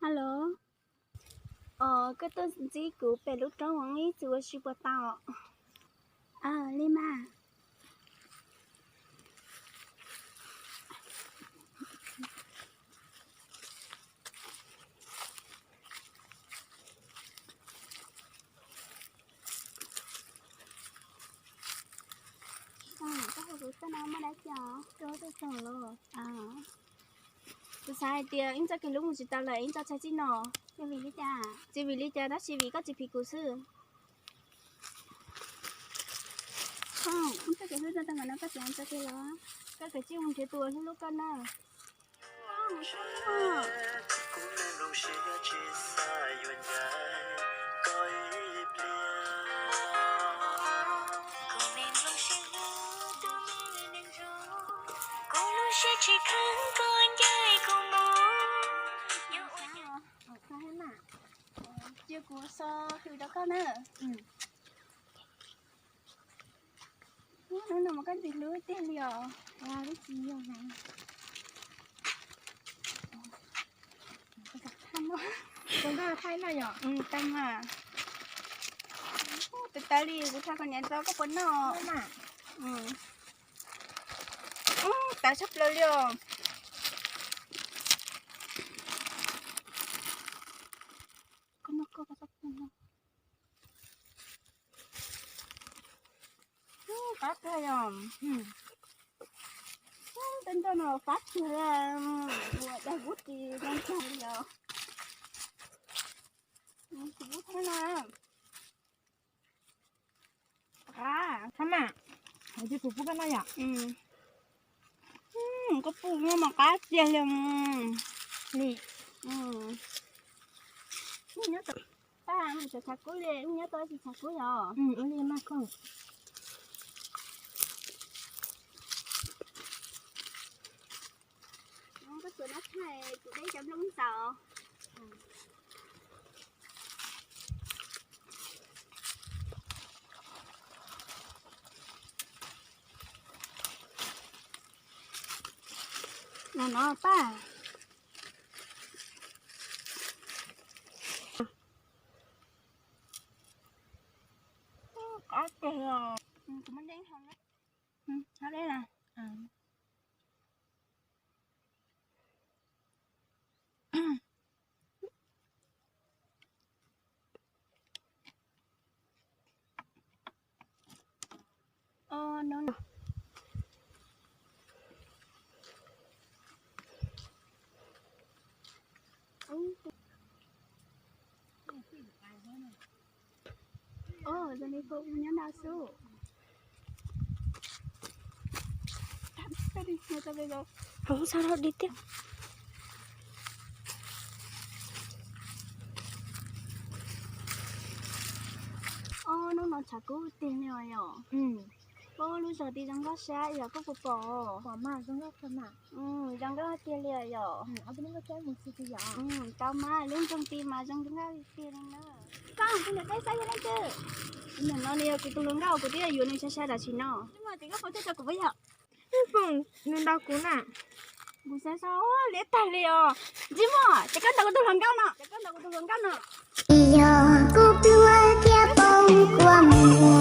Alo, koj tuaj ntsib kuv pem lub roob ib txwm ua si puas tau? Li mas. Koj hu kuv tuaj no muaj dab tsi os? Kuv xav hais tias ib txoj kev hlub mus tsis tau lawm, ib txoj tshais txij no. Tsis vim li cas, tab sis vim koj tsis phim kuv xwb. Ib txoj kev hlub txij no koj tsis tso tseg los? Koj kav tsij mus nrhiav tus uas hlub hlub koj na. Cia kuv so hws rau koj na. Hnub no mas koj ntxim hlub tiag li os. Ua li tsis yog na. Ua nkauj thaij no yom? Tau mas. Tawv tawv li, kuv thaij koj niam txo koj puas noj? Tawv tshaj plaws li os. Koj noj koj, koj txhob pub no. Qab kawg yom. Tej nroj no qab kawg, ua dag gub ris zoo kawg li os. Kuv pub koj no. Qab, qab mas. Cia kuv pub koj noj yom. Koj pub muaj mos qab tiag li. Li. Paj, mus tshav kub li, nyob tau tsis tshav kub yom. Ua li mas koj. Koj tsuas nab thaij kuv deb cov nplooj ntxaus. No no paj. Qab tiag os. Kuv muab deb hau na. Hau deb na. Zoo li pom nyob no xwb. Hauv xav rau di tiag. Ob hnub no tshav kub tiag li os yom. Pab lub zos tid zoo nkauj sab yom, koj puas pom? Pom mas zoo nkauj kawg mas. Zoo nkauj tiag li os yom. Tau mas lub nroog tid mas zoo nkauj tiag li na. Koj tus niam teb saib yog leej twg? Tus niam no nws yog kuv tus hluas nkauj, kuv twb yuav nws sai sai tam sim no. Tus koj foom thiaj tso kuv puas yog? Foom nws ntaus kuv na. Kuv xav xav liab tag li os. Ntsej muag, ces koj ntaus kuv tus hluas nkauj no, ces koj ntaus kuv tus hluas nkauj no. Yog kuv pluag thiab poob kua muag.